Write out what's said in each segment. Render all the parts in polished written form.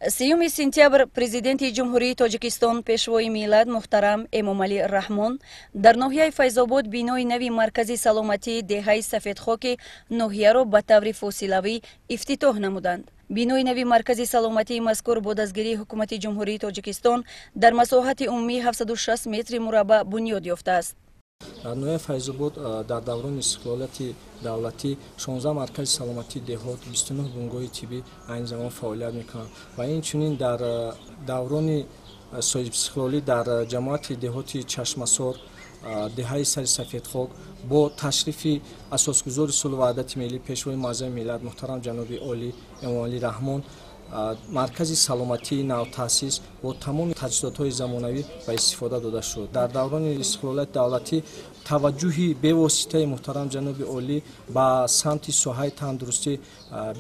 3 сентябр Президенти Ҷумҳурии Тоҷикистон, Пешвои миллат муҳтарам Эмомалӣ Раҳмон дар ноҳияи Файзобод бинои нави маркази саломатии деҳаи Сафедхоки ноҳияро ба таври фосилавӣ ифтитоҳ намуданд. Бинои нави маркази саломатии мазкур бо дастгирии Ҳукумати Ҷумҳурии Тоҷикистон дар масоҳати умумии 760 метри мураббаъ бунёд ёфтааст. Дар ноҳияи Файзобод дар даврони истиқлолияти давлатӣ 16 маркази саломатии деҳот, 29 бунгоҳи тиббӣ айни замон фаъолият мекунанд ва инчунин дар даврони соҳибистиқлолӣ дар ҷамоати деҳоти Чашмасор, деҳаи Сари Сафедхок бо ташрифи асосгузори сулҳу ваҳдати миллӣ, Пешвои муаззами миллат муҳтарам ҷаноби олӣ Эмомалӣ Раҳмон маркази саломатии навтаъсис бо тамоми таҷҳизотҳои замонавӣ ба истифода дода шуд. Дар даврони истиқлолияти давлатӣ таваҷҷӯҳи бевоситаи муҳтарам ҷаноби олӣ ба самти соҳаи тандурустӣ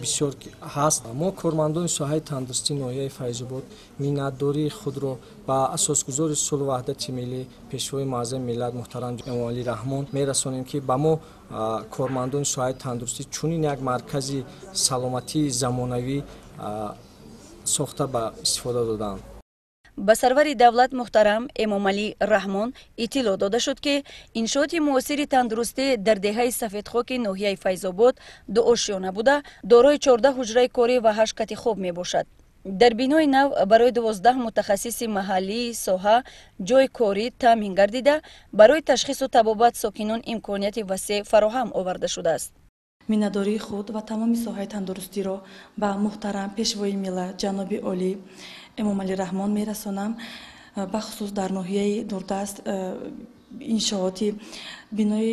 бисёр ҳаст. Мо, кормандони соҳаи тандурустии ноҳияи Файзобод, миннатдории худро ба асосгузори сулҳу ваҳдати миллӣ, Пешвои муаззами миллат муҳтарам Эмомалӣ Раҳмон мерасонем, ки ба мо, кормандони соҳаи тандурустӣ, чунин як маркази саломатии замонавӣ сохта ба истифода доданд. Ба сарвари давлат муҳтарам Эмомалӣ Раҳмон иттилоъ дода шуд, ки иншооти муосири тандурустӣ дар деҳаи Сафедхоки ноҳияи Файзобод дуошёна буда, дорои 14 ҳуҷраи корӣ ва 8 кати хоб мебошад. Дар бинои нав барои 12 мутахассиси маҳаллии соҳа ҷойи корӣ таъмин гардида, барои ташхису табобат сокинон имконияти васеъ фароҳам оварда шудааст. Миннатдории худ ва тамоми соҳаи тандурустиро ба муҳтарам Пешвои миллат ҷаноби олӣ Эмомалӣ Раҳмон мерасонам. Бахусус дар ноҳияи дурдаст иншооти бинои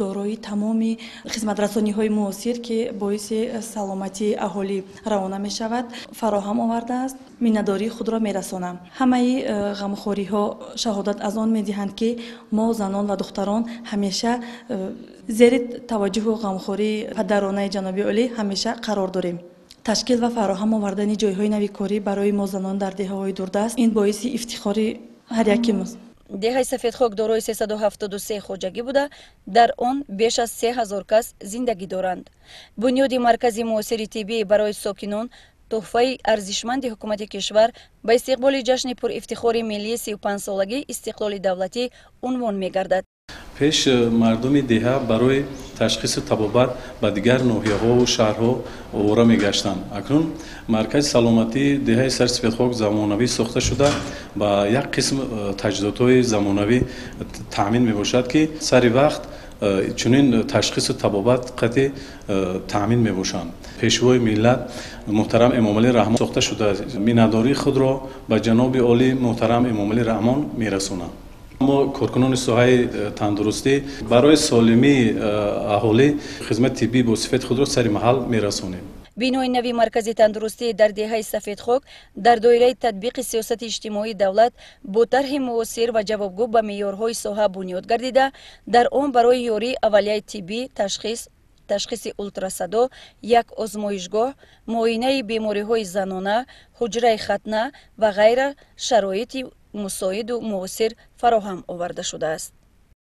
дорои тамоми хизматрасониҳои муосир, ки боиси саломатии аҳолӣ равона мешавад, фароҳам овардааст. Миннатдории худро мерасонам. Ҳамаи ғамхориҳо шаҳодат аз он медиҳанд, ки мо, занон ва духтарон, ҳамеша зери таваҷҷӯҳу ғамхории падаронаи ҷаноби олӣ ҳамеша қарор дорем. Ташкил ва фароҳам овардани ҷойҳои нави корӣ барои мо, занон, дар деҳаҳои дурдаст ин боиси ифтихори ҳар яки мост. Деҳаи Сафедхок дорои 373 хоҷагӣ буда, дар он беш аз 3000 кас зиндагӣ доранд. Бунёди маркази муосири тиббӣ барои сокинон тӯҳфаи арзишманди ҳукумати кишвар ба истиқболи ҷашни пурифтихори миллии 35-солагии истиқлоли давлатӣ унвон мегардад. Пеш мардуми деҳа барои ташхису табобат ба дигар ноҳияҳову шаҳрҳо овора мегаштанд. Акнун маркази саломатии деҳаи Сари Сафедхок замонавӣ сохта шуда, ба як қисм таҷҳизотҳои замонавӣ таъмин мебошад, ки сари вақт чунин ташхису табобат қатъи таъмин мебошанд. Пешвои миллат муҳтарам Эмомалӣ Раҳмон сохта шуда, миннатдории худро ба ҷаноби олӣ муҳтарам Эмомалӣ Раҳмон мерасонам. Мо, коркунони соҳаи тандурустӣ, барои солимии аҳолӣ хизмати тиббӣ бо сифати худро сари маҳал мерасонем. Бинои нави маркази тандурустӣ дар деҳаи Сафедхок дар доираи татбиқи сиёсати иҷтимоии давлат бо тарҳи муосир ва ҷавобгӯ ба меъёрҳои соҳа бунёд гардида, дар он барои ёрии аввалияи тиббӣ, ташхис, ташхиси ултрасадо, як озмоишгоҳ, муоинаи бемориҳои занона, ҳуҷраи хатна ва ғайра шароити мусоиду муосир фароҳам оварда шудааст.